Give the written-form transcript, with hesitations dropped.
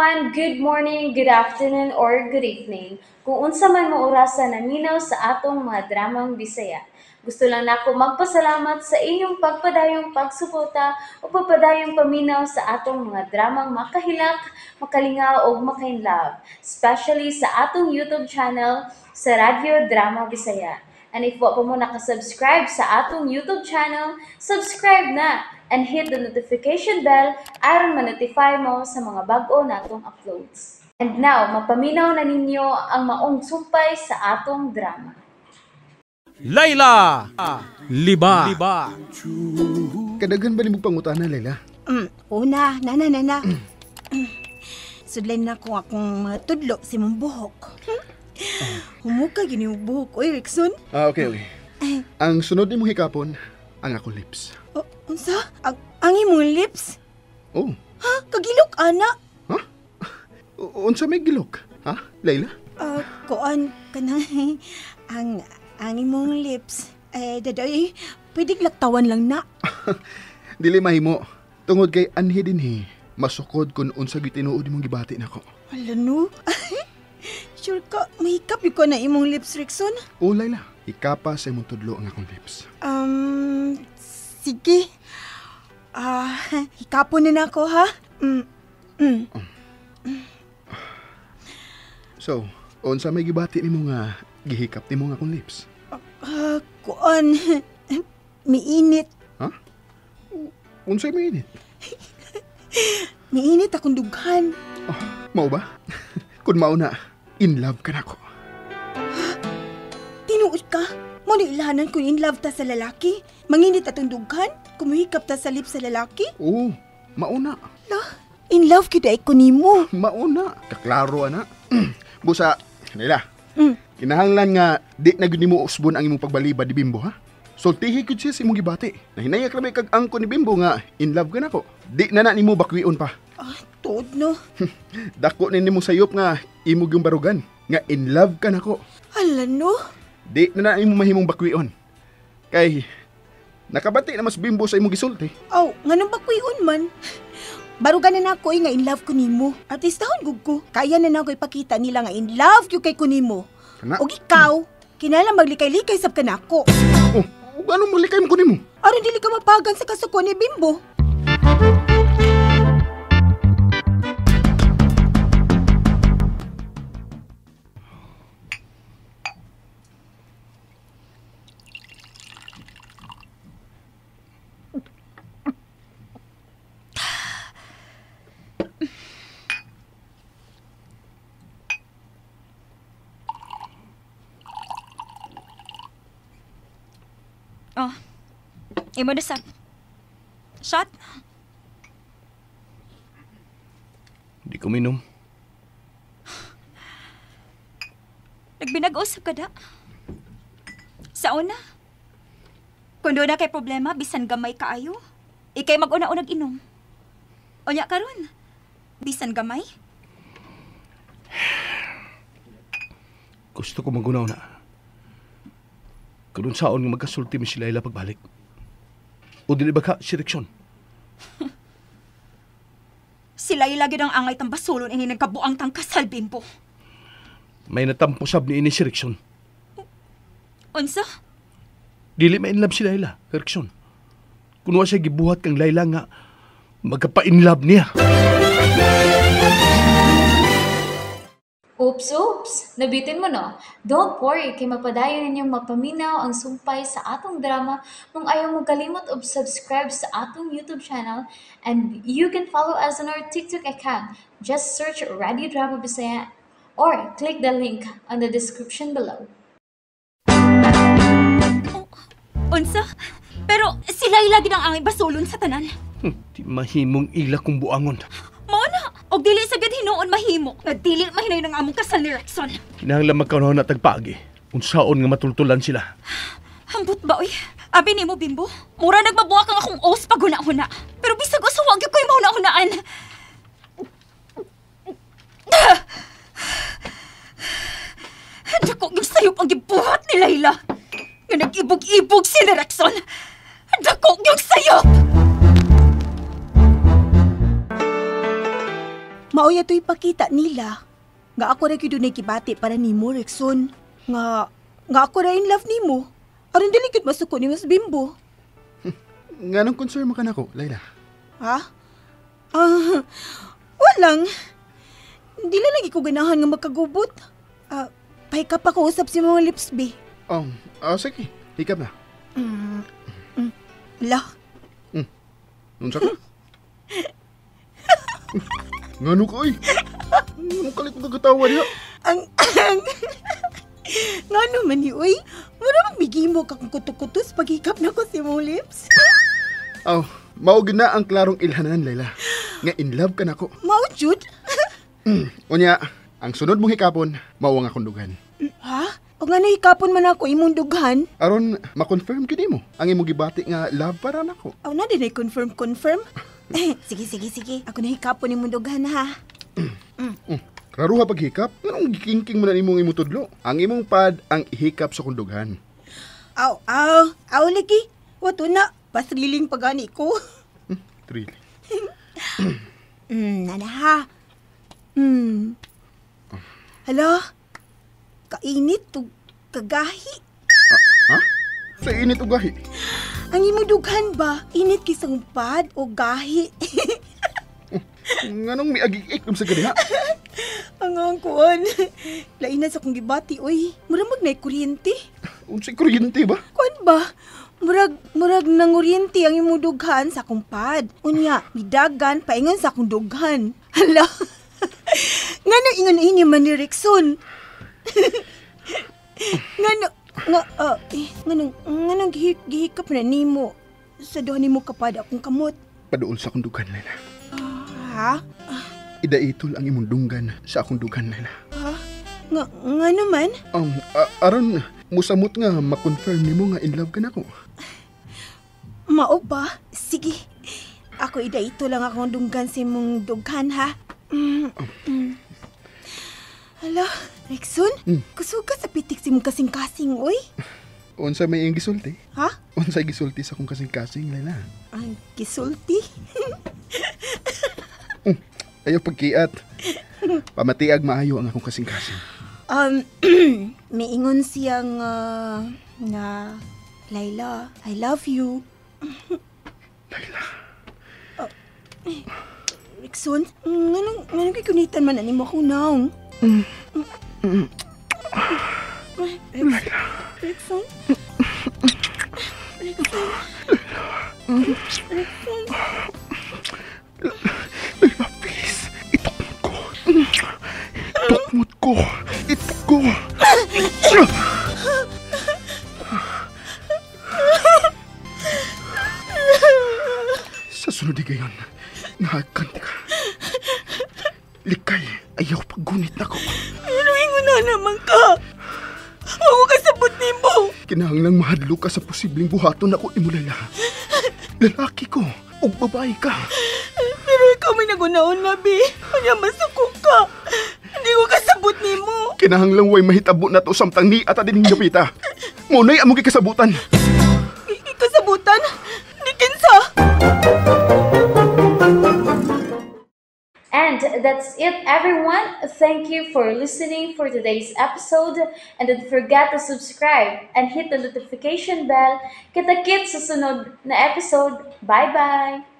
everyone! Good morning, good afternoon, or good evening. Kung unsa man mo orasa naminaw sa atong mga dramang Bisaya. Gusto lang nako magpasalamat sa inyong pagpadayong pagsuporta o pagpadayong paminaw sa atong mga dramang makahilak, makalingaw o makainlove, especially sa atong YouTube channel sa Radyo Drama Bisaya. And if wa pa mo nakasubscribe sa atong YouTube channel, subscribe na and hit the notification bell aron ma-notify mo sa mga bag-o natong uploads. And now, mapaminaw na ninyo ang maong sumpay sa atong drama. Layla Liba. Kadaghan ba nimong pangutana, Layla? Una, na. Sudlan na ko akong tudlo si mong buhok. Humuka gini mong buhok, oy, Rickson. Ah, okay. Ang sunod nimong hikapon, ang akong lips. Oh, unsa? Ang imong lips? Oh. Ha? Kagilok, ana? Ha? Unsa may gilok? Ha, Layla? Kuan kanang ang imong lips. Eh, dadoy, pwede laktawan lang na. Dili mahimo. Tungod kay anhi dinhi, masukod kun unsa gyud tinuod imong gibati nako. Hala no. Sure ka, mahikap yun ko na imong lips, Rickson? Oo, Layla. Hikapa sa imong tudlo ang akong lips. Sige. Hikapon na nako, ha? So, unsa may gibati nimo nga gihikap nimo nga akong lips? Kuan. Miinit. Ha? Unsay miinit? Miinit akong dughan. Oh, mao ba? Kun mao na, in love ka nako. Tinuod ka? Mo ni ilahanan kung in love ta sa lalaki? Manginit atong dughan? Kumuhikap ta sa lips sa lalaki? Oo, mao na. La, in love gyud ay ko nimo. Mao na. Kaklaro ana. Busa, Layla. Kinahanglan nga di na gyud nimo usbon ang imong pagbalibad ni Bimbo, ha? Sultihi gyud siya sa imong gibati. Nahinayak ra kag angko ni Bimbo nga in love ka nako. Di na na nimo bakwion pa. Ah, tuod no. Dako ni nimo sayop nga imo gyung barugan nga in love ka nako. Hala no. Di na na nimo mahimong bakwion. Kay nakabati na mas Bimbo sa imong gisulti. Aw, nganong bakwion man? Barugan na nako nga in love ko nimo. Artistahon gud ko. Kaya na nako ipakita nila nga in love gyud kay ko nimo. Og ikaw, kinahanglan maglikay-likay sab ka nako. Oh, ug anong maglikay mo ko nimo? Aron dili ka mapagan sa kasuko ni Bimbo. Oh, imo na sab. Shot? Di ko minom. Nagbinag-usap ka da? Sa una? Kung doon na kay problema, bisan gamay kaayo. Ikay mag-una-unag inom. Onya karon, bisan gamay? Gusto ko mag-una-una. Kung saon nga magkasulti mi si Layla pagbalik. O dili ba ka si Rickson? Si Layla gyud ang angay tang basulon ini nagkabuang tang kasal, Bimbo. May natampo sab ni ini si Rickson. Unsa? Dili ma-inlove si Layla, Rickson. Kun wa siya gibuhat kang Layla nga magkapa-inlove niya. Oops, oops! Nabitin mo, no? Don't worry, kay mapadayon ninyong mapaminaw ang sumpay sa atong drama kung ayaw mo kalimot og subscribe sa atong YouTube channel, and you can follow us on our TikTok account. Just search Radio Drama Bisaya or click the link on the description below. Oh, unsa? Pero sila lagi ng angay basulon sa tanan. Di mahimong ila kong buangon. Mao na, og dili sa gid hinuon mahimo. Nga dili mahinayon ang among kasal ni Rickson. Kinahanglan magkaunahon na tagpaagi. Unsaon nga matultulan sila. Ambot ba oy? Abi nimo Bimbo, mura nagmabuak ang akong os pag huna-huna. Pero bisag usa wa gyud ko'y mahuna-hunaan. Dako gyud sayop ang gibuhat ni Layla. Nga nag-ibog-ibog si ni Rickson. Dako gyud sayop. Maoy ato ipakita nila nga ako ra gyud dunay gibati para nimo, Rickson. Nga nga ako ra in love nimo. Aron dili gyud masuko nimo sa Bimbo. Nganong concern mo ka nako, Layla? Ha? Ah, walang. Di lang lagi ko ganahan nga magkagubot. Ah, pahikap ako usap si mga lips, be. Oh, sige. Hikap na. La, Unsa ka? Ngano ka, oy? Nganong kalit mo kagatawa diha? ang, ang, ngano man ni, uy? Mura magbigay mo ka kung kuto-kutos paghikap na ko si mong lips. Oh, mao gyud na ang klarong ilhanan, Layla. Nga in love ka nako. Mao, Jude? Unya, ang sunod mong hikapon, mao ang akong dughan. Ha? O nga hikapon man ako imong dughan? Aron ma-confirm gyud nimo ang imong gibati nga love para nako. Aw na din ay confirm, confirm. Sige, sige, sige. Ako na hikapon imong dughan, ha? Klaro ha paghikap, nganong gikingking mo na nimong imong tudlo? Ang imong pad ang ihikap sa akong dughan. Aw, aw, aw lagi. Wato na, pasriling pagani ko. Thrilling. Nana ha. Hala, kainit ug kagahi. Ha? Sa init og gahi? Ang imong dughan ba? Init kisang pad o gahi? Nganong miagik-ik sa gadiha? Ang ang kuan. Lain na sa kong gibati, oy. Murag mag naay kuryente. Unsay kuryente ba? Kuan ba? Murag nanguryente ang imong dughan sa akong pad. Unya, midagan paingon sa akong dughan. Hala. Ngano ingon ini man ni Rickson? Ngano nga nganong nganong gihikap na nimo sa duha nimo kapad akong kamot. Paduol sa akong dughan, Layla. Ha? Idaitol ang imong dunggan sa akong dughan, Layla. Ha? Nga ngano man? Aron musamot nga ma-confirm nimo nga in love ka nako. Mao ba? Sige. Ako idaito lang akong dunggan sa imong dughan, ha? Hala, Rickson? Kusog ka sa pitik si imong kasing-kasing, oy. Unsa may iyang gisulti? Ha? Unsay gisulti sa akong kasing-kasing, Layla? Ang gisulti? Ayaw pagkiat. Pamatiag maayo ang akong kasing-kasing. Miingon siyang na Layla, I love you. Layla. Rickson, nganong gigunitan man ani mo ako naong? Layla. Rickson? Rickson? Rickson? Layla, please. Itukmot ko. Itukmot ko. Ituk ko. Sa sunod di gayon, nakakanti ka. Likay, ayaw paggunit na ko. Ano ingon na naman ka? Ako kasabot nimo. Kinahanglang mahadlo ka sa posibleng buhaton ako imo, Layla. Lalaki ko, ug babae ka. Pero ikaw may nagunaon na, bi. Kanya masuko ka. Hindi ko kasabot nimo. Kinahanglang way mahitabo na to samtang ni at adining dapita. Muna'y among gikasabutan. Kasabutan? Ni kinsa? And that's it, everyone. Thank you for listening for today's episode. And don't forget to subscribe and hit the notification bell. Kita-kits sa sunod na episode. Bye-bye!